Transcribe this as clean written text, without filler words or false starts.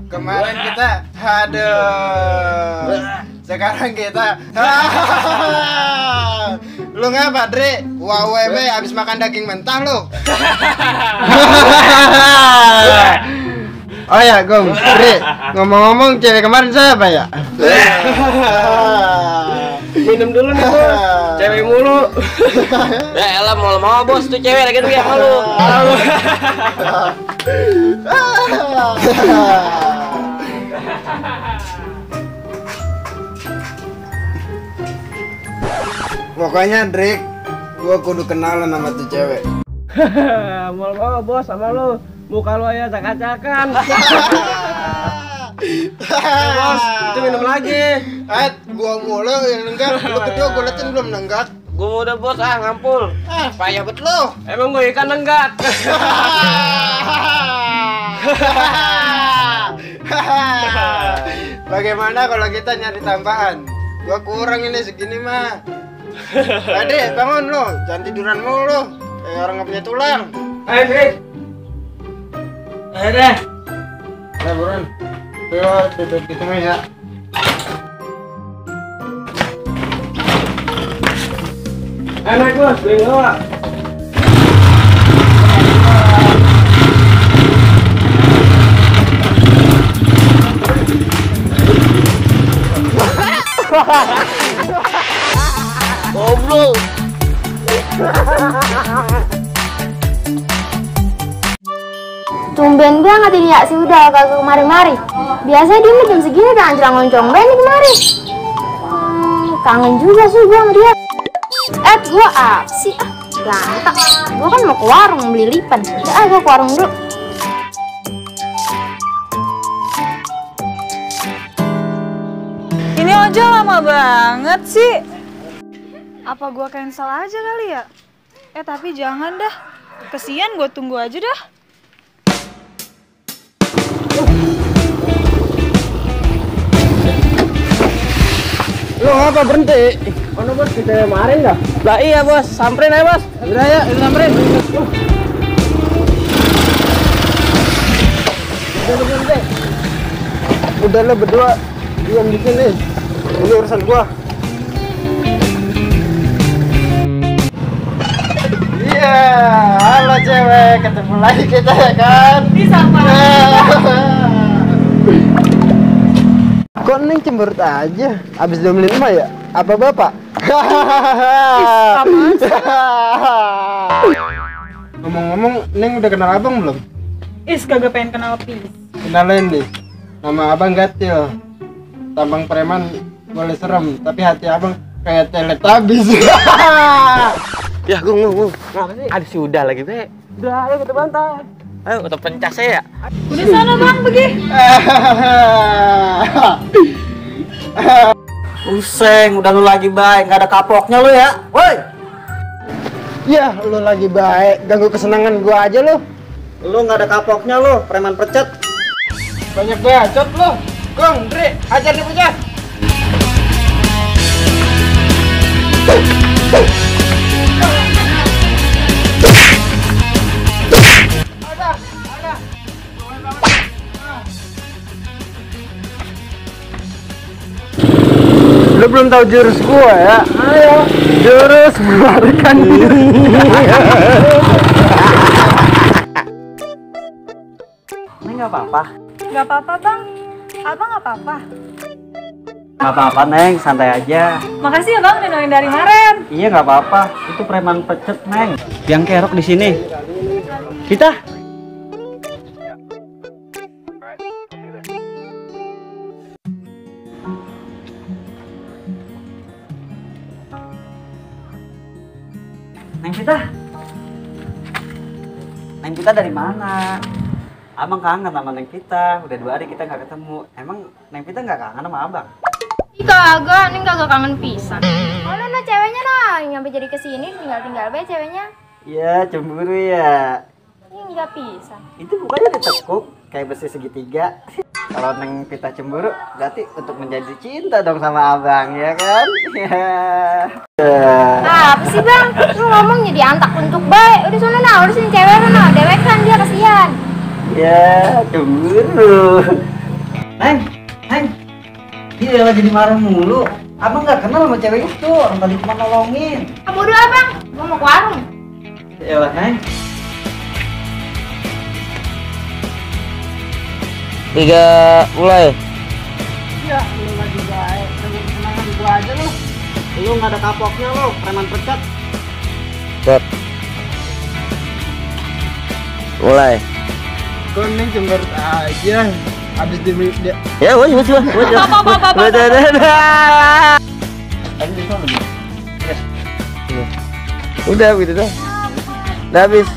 Kemarin kita, aduh. Sekarang kita, lu ngapa, Dre? WWB habis makan daging mentah lu. Oh ya, Gong, Dre, ngomong-ngomong cewek kemarin siapa ya? Minum dulu nih bos, cewek mulu. Ya elah mau bos tuh cewek lagi tuh ya malu. Pokoknya Dre, gua kudu kenalan sama tuh cewek. Mau bos sama lu, muka lu ya acak-acakan. Bos, itu minum lagi. Gua mulu yang nenggak, lu kedua gua liatin belum nenggak. Gua udah bos ngampul. Payah bet lu. Emang gua ikan nenggak. Bagaimana kalau kita nyari tambahan? Gua kurang ini segini mah. Adek, bangun lu, jangan tiduran mulu. Kayak orang nggak punya tulang. Ayo Dre. Ayo deh. Ayo buruan. Ayo duduk di tengah ya. Ayo naik bos, beli bawa. Goblok. Tumben banget ini ya si udah kagak kemari-mari. Biasanya dia jam segini udah anjlang ngoncong nih kemari. Kangen juga sih gua sama dia. Gua apa sih? Ganteng. Gua kan mau ke warung beli lipan. Ya gua ke warung dulu. Ini ojol lama banget sih. Apa gua cancel aja kali ya? Tapi jangan dah. Kesian gua tunggu aja dah. Lu ngapa berhenti? Mana bos kita kemarin dah? Lah iya bos, samperin aja bos. Udah ya, itu samperin. Udah lo berdua diam di sini. Ini urusan gua. Iya, halo cewek, ketemu lagi kita ya kan? Bisa Pak. Kok Neng cemberut aja? Abis diomelin emak ya? Apa bapak? Ngomong-ngomong, Neng udah kenal abang belum? Kagak pengen kenal Pis. Kenalin nih, nama abang Gatil. Tampang preman boleh serem, tapi hati abang kayak Teletubbies. Ya gue ada sudah lagi be. Udah ayo kita bantai. Ayo kita pencas ya. Udah sana bang pergi. Useng, udah lu lagi baik, nggak ada kapoknya lu ya. Woi. Ya, lu lagi baik, ganggu kesenangan gua aja lu. Lu nggak ada kapoknya lu, preman pecet. Banyak bacot lu. Gong, Dre, ajar dia punya. Lu belum tahu jurus gua ya? Ayo, jurus melarikan diri. Ini nggak apa-apa. Gak apa-apa bang. Abang nggak apa-apa. Nggak apa-apa Neng, santai aja. Makasih ya bang udah nolongin dari kemarin. Iya nggak apa-apa. Itu preman pecet Neng. Yang kerok di sini. Kita. Neng kita dari mana? Abang kangen sama Neng kita. Udah 2 hari kita nggak ketemu. Emang Neng kita nggak kangen sama abang? Kagak, Neng kagak kangen pisan. Oh nah ceweknya nah, nyampe jadi kesini tinggal be ceweknya. Iya cemburu ya. Ini enggak pisan. Itu bukannya ditekuk kayak besi segitiga. Kalau Neng kita cemburu berarti untuk menjadi cinta dong sama abang ya kan? Apa sih bang? Lu ngomong jadi antak untuk baik. Udah sana nah, udah sini cewek nah, dewek kan dia kasihan. Ya cemburu. Neng, dia lagi dimarah mulu. Abang nggak kenal sama cewek itu, orang tadi cuma nolongin. Bodoh abang, gua mau ke warung. Yalah, Neng. 3 mulai. Iya, lu lagi baik, tenang gua aja lu. Lu nggak ada kapoknya lu, preman pecat. Set. Mulai. Kok neng cemberut aja. Habis dia Ya, wes. Udah gitu dah. Udah habis.